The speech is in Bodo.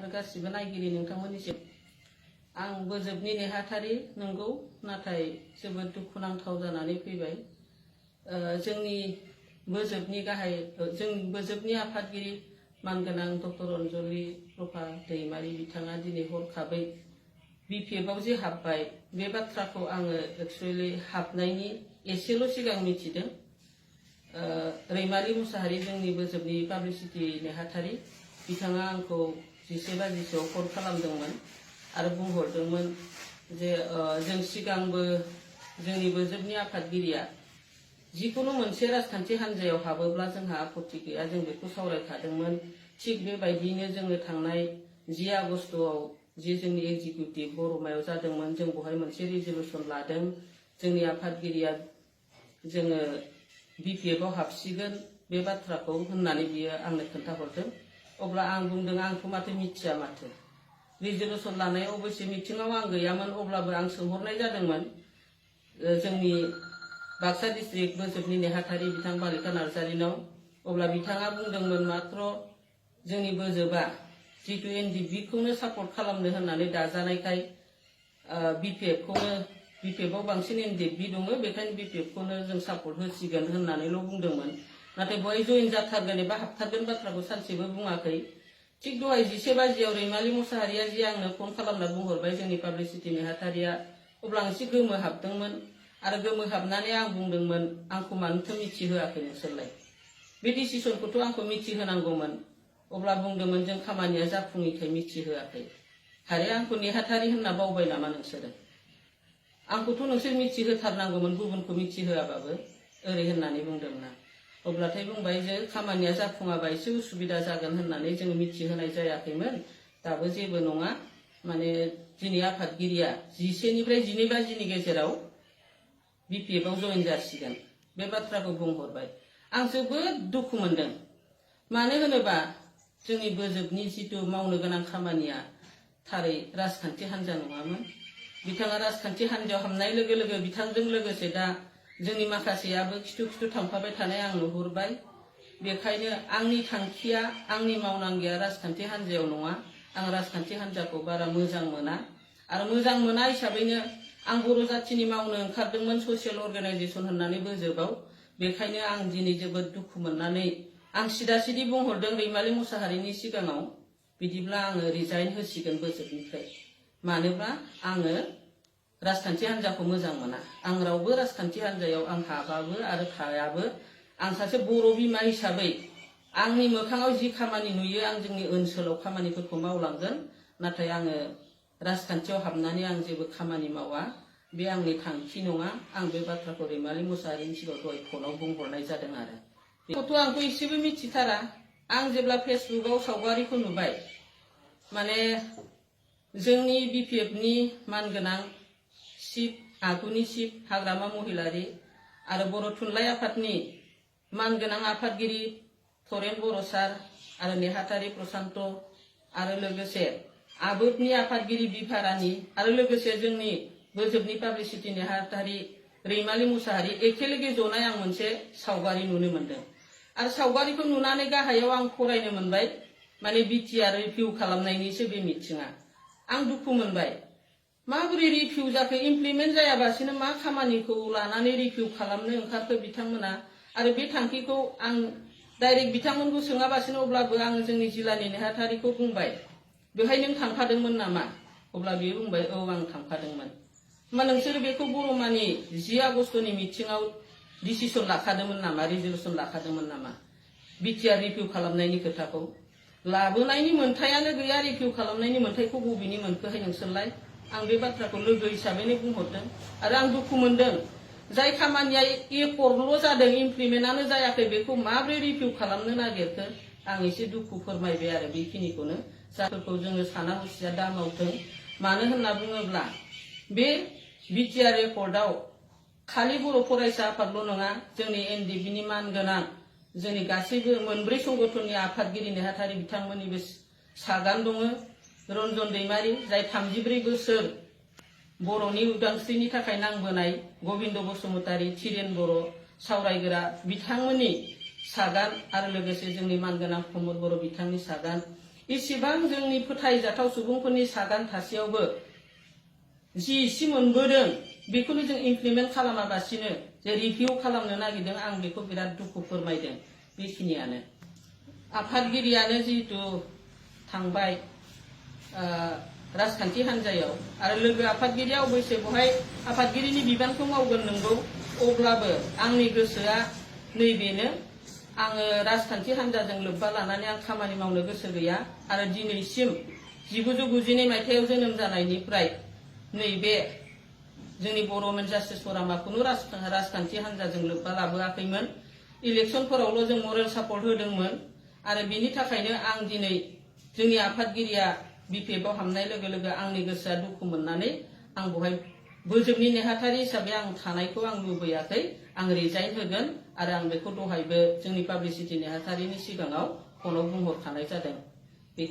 आरो गासिबो नायगिरि नोंथांमोननिसिम आं बोजोबनि नेहाथारि नंगौ, नाथाय जोबोद दुखुनांथाव जानानै फैबाय। जोंनि बोजोबनि आफादगिरि मानगोनां डक्टर अनजलि प्रभा दैमारि बिथाङा दिनै हरखाबै बिपिएफआव जे हाबबाय, बे बाथ्राखौ आङो एक्सुवेलि हाबनायनि एसेल' सिगां मिथिदों। रैमालि मुसाहारि जोंनि बोजोबनि पाब्लिसिटि नेहाथारि बिथाङा आंखौ 11 बाजिसोआव फन खालामदोंमोन आरो बुंहरदोंमोन जे जों सिगांबो जोंनि बोजोबनि आफादगिरिया जिकुनु मोनसे राजखान्थि हान्जायाव हाबोब्ला जोंहा आपत्ति गैया, जों बेखौ सावरायखादोंमोन। थिग बेबायदिनो जोङो थांनाय 10 आगस्तआव जे जोंनि एग्जिकिउटिभ बरमायाव जादोंमोन, जों बेवहाय मोनसे रिजलिउसन लादों। जोंनि आफादगिरिया जोङो बिपिएफआव हाबसिगोन बे बाथ्राखौ होननानै बियो आंनो खोन्थाहरदों। अब्ला आं बुंदों आंथ' माथो मिथिया, माथो रिजलिउसन लानाय अबयसे मिटिङाव आं गैयामोन, अब्लाबो आं सोंहरनाय जादोंमोन जोंनि बाक्सा डिस्ट्रिक्ट बोजोबनि नेहाथारि बिथां बालिका नार्जारिनाव। अब्ला बिथाङा बुंदोंमोन मात्र जोंनि बोजोबा जितु एनडिएफबिखौनो सापर्ट खालामनो होननानै दाजानायखाय बिपिएफआव बांसिन एनडिएफबि दङ, बेखायनो बिपिएफखौनो जों सापर्ट होसिगोन होननानैल' बुंदोंमोन। नाथाय बेवहाय जइन जाथारगोन एबा हाबथारगोन बाथ्राखौ सानसेबो बुङाखै। थिग दहाय 11 बाजियाव रैमालि मुसाहारिया जे आंनो फन खालामना बुंहरबाय जोंनि पाब्लिसिटि नेहाथारिया, अब्ला आं एसे गोमोहाबदोंमोन आरो गोमोहाबनानै आं बुंदोंमोन आंखौ मानोथो मिथिहोआखै नोंसोरलाय, बे डिसिसनखौथ' आंखौ मिथिहोनांगौमोन। अब्ला बुंदोंमोन जों खामानिया जाफुङैखाय मिथिहोआखै। आरे आंखौ नेहाथारि होनना बावबाय नामा नोंसोरो? आंखौथ' नोंसोर मिथिहोथारनांगौमोन, गुबुनखौ मिथिहोआबाबो, ओरै होननानै बुंदोंमोन आं। अब्लाथाय बुंबाय जे खामानिया जाफुङाबा एसे उसुबिदा जागोन होननानै जों मिथिहोनाय जायाखैमोन। दाबो जेबो नङा, माने दिनै आफादगिरिया 11 निफ्राय 12 बाजिनि गेजेराव बिपिएफआव जइन जासिगोन, बे बाथ्राखौ बुंहरबाय। आं जोबोद दुखु मोनदों। मानो होनोबा जोंनि बोजोबनि जितु मावनो गोनां खामानिया थारै राजखान्थि हान्जा नङामोन। बिथाङा राजखान्थि हान्जायाव हाबनाय लोगो लोगो बिथांजों लोगोसे दा जोंनि माखासेयाबो खिथु खिथु थांफाबाय थानाय आं नुहुरबाय। बेखायनो आंनि थांखिया, आंनि मावनांगिया राजखान्थि हान्जायाव नङा। आं राजखान्थि हान्जाखौ बारा मोजां मोना आरो मोजां मोना हिसाबैनो आं बर' जाथिनि मावनो ओंखारदोंमोन ससियेल अर्गानाइजेसन होननानै बोजोबाव। बेखायनो आं दिनै जोबोद दुखु मोननानै आं सिदा सिदि बुंहरदों रैमालि मुसाहारिनि सिगाङाव, बिदिब्ला आङो रिजाइन होसिगोन बोजोबनिफ्राय। मानोबा आङो राजखान्थि हान्जाखौ मोजां मोना। आं रावबो राजखान्थि हान्जायाव आं हाबाबो आरो थायाबो। आं सासे बर' बिमा हिसाबै आंनि मोखाङाव जि खामानि नुयो आं जोंनि ओनसोलाव खामानिफोरखौ मावलांगोन। नाथाय आङो राजखान्थियाव हाबनानै आं जेबो खामानि मावा, बे आंनि थांखि नङा। आं बे बाथ्राखौ रैमालि मुसाहारिनि सिगाङाव दहाय फनाव बुंहरनाय जादों आरो बेखौथ' आंथ' एसेबो मिथिथारा। आं जेब्ला फेसबुकआव सावगारिखौ नुबाय, माने जोंनि बिपिएफनि मानगोनां आगुनि चिफ हाग्रामा महिलारि आरो बर' थुनलाइ आफादनि मानगोनां आफादगिरि थरेन बर' सार आरो नेहाथारि प्रसान्त आरो लोगोसे आबोदनि आफादगिरि बिभारानि आरो लोगोसे जोंनि बोजोबनि पाब्लिसिटि नेहाथारि रैमालि मुसाहारि एखेलेगे जनाय आं मोनसे सावगारि नुनो मोनदों। आरो सावगारिखौ नुनानै गाहायाव आं फरायनो मोनबाय, माने बिटिआर रिभिउ खालामनायनिसो बे मिटिङा। आं दुखु मोनबाय। माबोरै रिभिउ जाखो? इमप्लिमेन्ट जायाबासिनो मा खामानिखौ लानानै रिभिउ खालामनो ओंखारखो बिथांमोना? आरो बे थांखिखौ आं डाइरेक्ट बिथांमोनखौ सोङाबासिनो अब्लाबो आं जोंनि जिल्लानि नेहाथारिखौ बुंबाय, बेवहाय नों थांफादोंमोन नामा? अब्ला बियो बुंबाय औ आं थांफादोंमोन। होमबा नोंसोर बेखौ बर'मानि 10 आगस्तनि मिटिङाव डिसिसन लाखादोंमोन नामा, रिजलिउसन लाखादोंमोन नामा? बिटिआर रिभिउ खालामनायनि खोथाखौ लाबोनायनि मोन्थायानो गैया, रिभिउ खालामनायनि मोन्थायखौ बबेनि मोनखोहाय नोंसोरलाय? आं बे बाथ्राखौ लोगो हिसाबैनो बुंहरदों। आरो आं दुखु मोनदों, जाय खामानिया एकरल' जादों, इमप्लिमेन्टआनो जायाखै, बेखौ माबोरै रिभिउ खालामनो नागिरखो? आं एसे दुखु फोरमायबाय आरो बेखिनिखौनो। जायफोरखौ जोङो साना हसिया दा मावथों। मानो होनना बुङोब्ला बे बिटिआर रेकर्डआव खालि बर' फरायसा आफादल' नङा, जोंनि एनडिएफबिनि मानगोनां जोंनि गासैबो मोनब्रै संगठननि आफादगिरि नेहाथारि बिथांमोननिबो सागान दङ। रन्जन दैमारि, जाय 34 बोसोर बर'नि उदांस्रिनि थाखाय नांबोनाय, गबिन्द बसुमतारी, थिरेन बर' सावरायग्रा बिथांमोननि सागान आरो लोगोसे जोंनि मानगोनां प्रमद बर' बिथांनि सागान, इसेबां जोंनि फोथायजाथाव सुबुंफोरनि सागान थासेयावबो जि एसे मोनबोदों बेखौनो जों इमप्लिमेन्ट खालामालासिनो जे रिभिउ खालामनो नागिरदों आं बेखौ बिराद दुखु फोरमायदों। बेखिनियानो आफादगिरियानो जिहेतु थांबाय राजखान्थि हान्जायाव आरो लोगो आफादगिरिया अबयसे बहाय आफादगिरिनि बिबानखौ मावगोन नंगौ, अब्लाबो आंनि गोसोआ नैबेनो आङो राजखान्थि हान्जाजों लोब्बा लानानै आं खामानि मावनो गोसो गैया आरो दिनैसिम 1992 मायथाइयाव जोनोम जानायनिफ्राय नैबे जोंनि बर' वुमेन जास्टिस फरामा खुनु राजखान्थि हान्जाजों लोब्बा लाबोआखैमोन। इलेक्सनफोरावल' जों मरेल सापर्ट होदोंमोन आरो बिनि थाखायनो आं दिनै जोंनि आफादगिरिया बिपिएफआव हाबनाय लोगो लोगो आंनि गोसोआ दुखु मोननानै आं बहाय बोजोंनि नेहाथारि हिसाबै आं थानायखौ आं लुबैयाखै, आं रिजाइन होगोन आरो आं बेखौ दहायबो जोंनि पाब्लिसिटि नेहाथारिनि सिगाङाव फनाव बुंहरखानाय जादों।